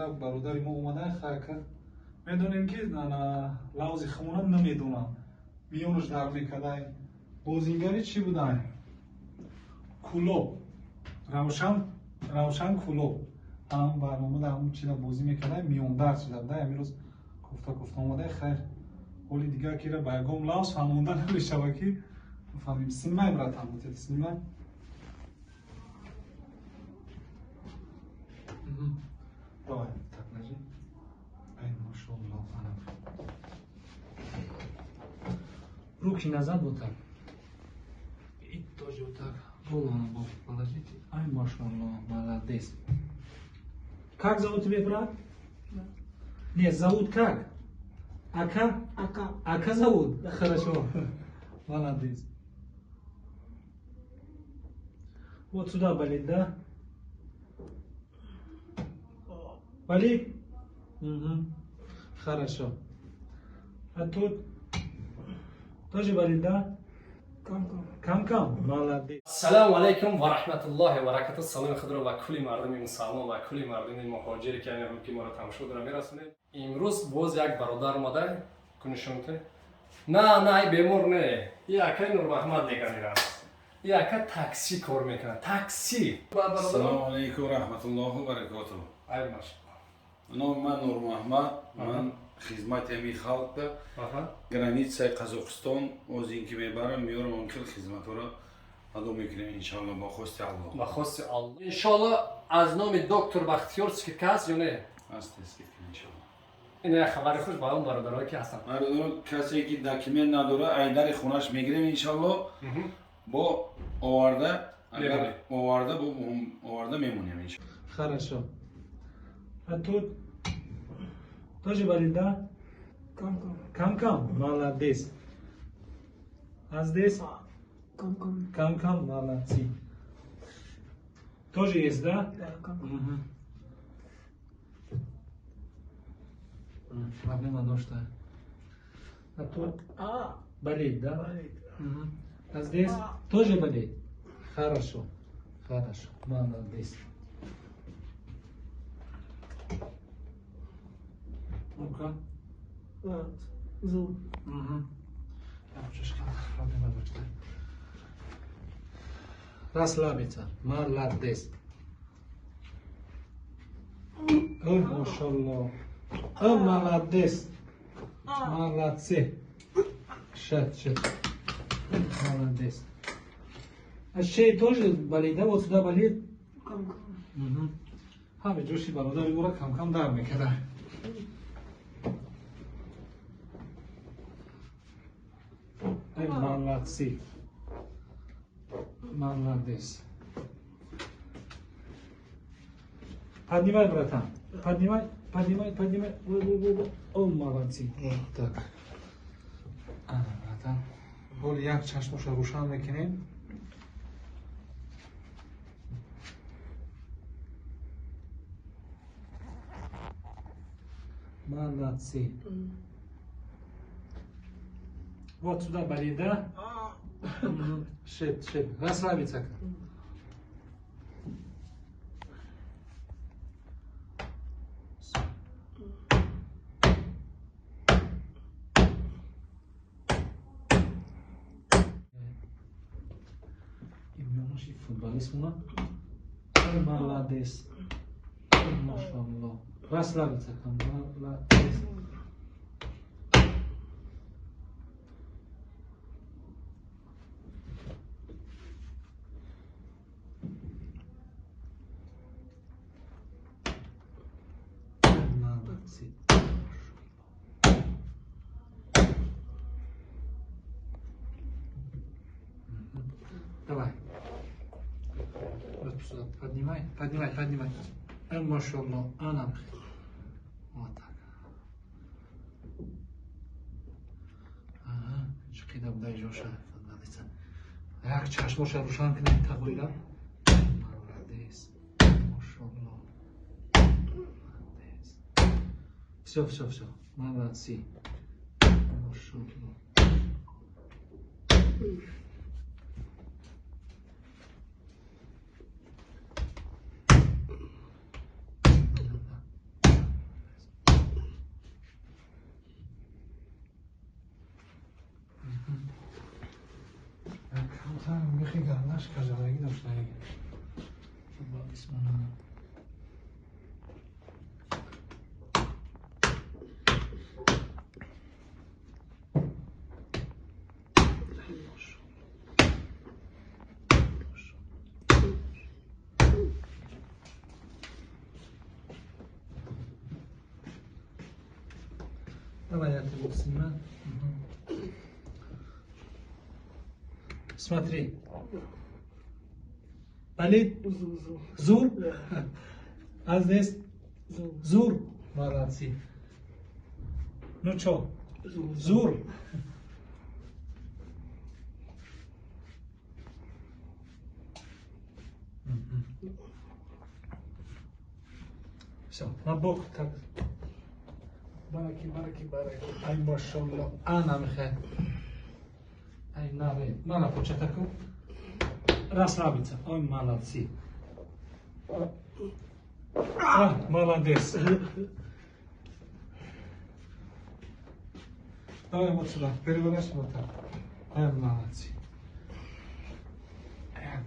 Як бародари мо омада хайка. Медонем ки лавзи хумона намедонам. Миёнаш дар мекадай. Бозингари чӣ будай? Кулоб. Равшан Кулоб. Ҳам барнома дар ҳамун чиза бозӣ мекардай, миёндар чиза будай. Ҳамин рӯз кофта-кофта омадай, хайр. Ҳоли дигар кира ба ягон лавз фаҳмонда намешава ки фаҳмим. Снимай, братан, вот это снимай. Давай, так, ложи. Ай, машаллах, ана. Руки назад вот так. И тоже вот так. Голову на бок положите. Ай, машаллах, молодец. Как зовут тебя, брат? Да. Нет, зовут как? Ака? Ака. Ака зовут? Да. Хорошо. Молодец. Вот сюда болит, да? Болит? Угу. Хорошо. А тут тоже болит, да? Кам-кам. Кам-кам? Молодец. Ассалому алайкум ва раҳматуллоҳи ва баракатуҳ. Саломи худро ба кулли мардуми мусалмон ва кулли мардуми муҳоҷире ки ҳамин ки моро тамошо дора мерасонед. Имрӯз боз як бародар омада кунишонте. На, на, ай бемор не. И акай Нурмаҳмад меганирам. И ака такси кор мекунад. Такси. Ассалому алайкум ва раҳматуллоҳи ва баракатуҳ. Ай машаллоҳ. Номи ман Нурмаҳмад. Ман хизмати ҳамин халқда границаи Қазоқистон озин ки мебарам, меёрам, он хел хизматҳоро адо мекунем иншалло бо хости Аллоҳ. Ба хости Аллоҳ. Иншаллоҳ аз номи доктор Бахтиёр скидка ҳаст ё не? Ҳаст скидка иншалло. Ин як хабари хуш ба он бародарое ки ҳастанд. Бародаро, касе ки документ надора, айдари хонаш мегирем иншалло, бо оварда, агар оварда, бо оварда мемонем иншалло. Хорошо. А тут тоже болит, да? Кам-кам. Кам-кам? Молодец. А здесь? Кам-кам. Кам-кам, молодцы. Тоже есть, да? Да, кам-кам. Угу. Проблема дошта. А тут болит, да? Болит. Угу. А здесь тоже болит? Хорошо. Хорошо. Молодец. Ну-ка. Вот. Зуб. Угу. Проблема дошта. Расслабиться. Молодец. Ой, машаллах. Ой, молодец. Молодцы. Шет, шет. Молодец. А шея тоже болит, да? Вот сюда болит? Кам-кам. Угу. Ҳаме ҷӯши бародари ӯро кам-кам дар мекарда. Ай, молодцы. Молодец. Поднимай, братан. Поднимай, поднимай, поднимай. О, молодцы. Вот так. Ана, братан. Ҳоли як чашмоша рӯшан мекунем. Молодцы. Вот сюда болит, да? Шеп, шеп. Расслабиться. Имёнаши футболист муна. Молодец. Машаллоҳ. Расслабиться. Молодец. Молодцы. Давай. Вот сюда поднимай, поднимай, поднимай. Машаллах, ана. Вот так. Ага, чиқида будай жоша футболист. Як чашмоша рӯшан кунем тағоира. Молодец. Машаллах. Молодец. Все, все, все. Молодцы. Машаллах. Фикри гарданаш кажалагӣ доштаи. Бисмилла. Давай я тебе снимаю. Угу. Смотри. Болит? Зур? А здесь? Зур. Молодцы. Ну что? Зур. Все, на бок так. Бараки, бараки, бараки. Ай, машалло. Ана, Михаил. Ай, на, мана початаку. Расслабиться. Ой, молодцы. А, молодец. Давай вот сюда. Переворачивай вот так. Ай, молодцы.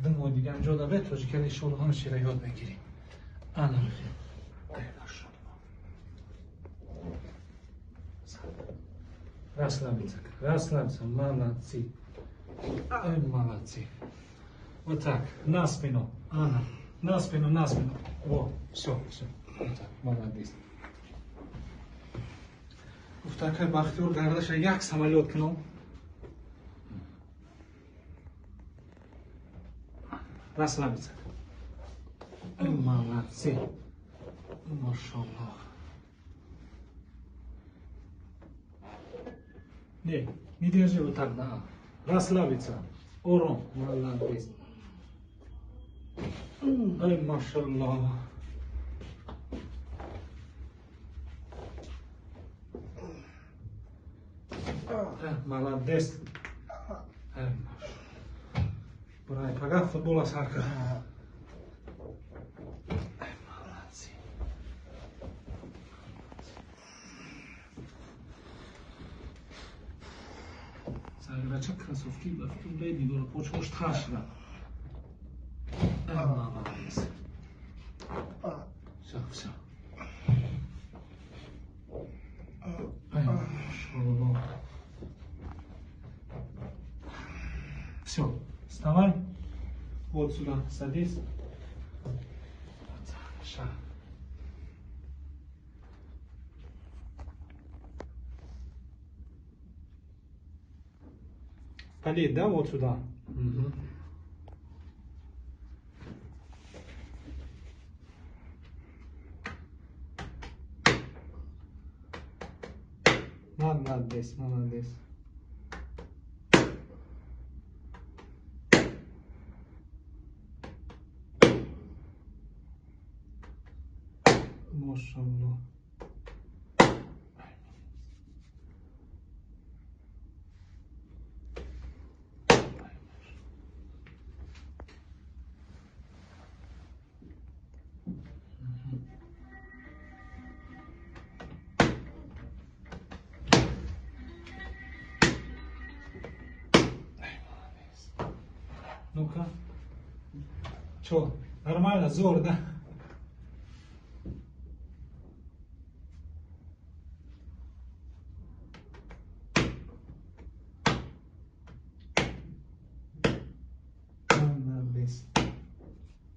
Думаю, дигам ҷо давай, тоҷикали иншоалло ҳама чиро ёд мегирем. Ана, Михаил. Ай, машалло. Расслабиться, расслабиться, молодцы. Ай, молодцы. Вот так, на спину, Анна, на спину, на спину. Во, все, все. Вот так, молодец. Гуфтакай Бахтиёр гардаша як самолёт кунам. Расслабиться. Ай, молодцы. Машаллах. Не, не держи вот так, да. Расслабиться. Ором, молодец. Ай, машаллах. Молодец. Ай, машаллах. Бурай, пага футбола сарка. Ай, молодцы. Саргача кроссовки ба фикр беди дора почвош ташра. Ай, молодец. Все, все. Ай, машаллах. Все, вставай. Вот сюда садись. Вот так, ша. Болит, да, вот сюда? Угу. Молодец, молодец. Машаллах. Ну-ка. Чё, нормально, зор, да? Молодец.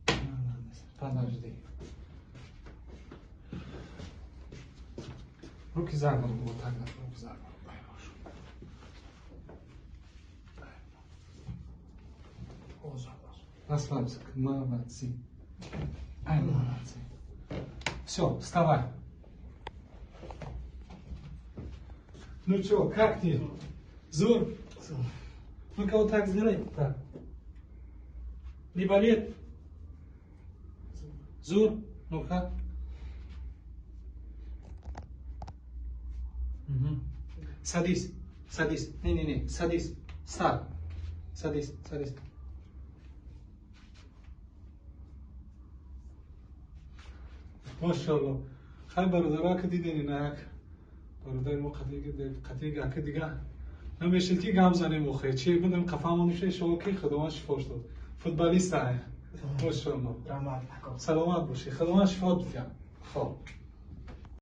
Молодец. Подожди. Руки за голову, вот так, да, руки за голову. Расслабься. Молодцы. Ай, молодцы. Все, вставай. Ну что, как ты? Зур? Ну-ка вот так сделай. Так. Не болит? Зур? Ну-ка. Угу. Садись. Садись. Не-не-не. Садись. Встань. Садись. Садись. Машалло. Хай бародаро ки дидени на як бародари мо қатига ки дига Намешид ки гап занем, охе чи будем, қафамон иншоалло, ки Худованд шифош дод. Футболист ай, мошоалло. Раҳмат, ако. Саломат бошӣ, Худованд шифо бидиҳад. Хоб.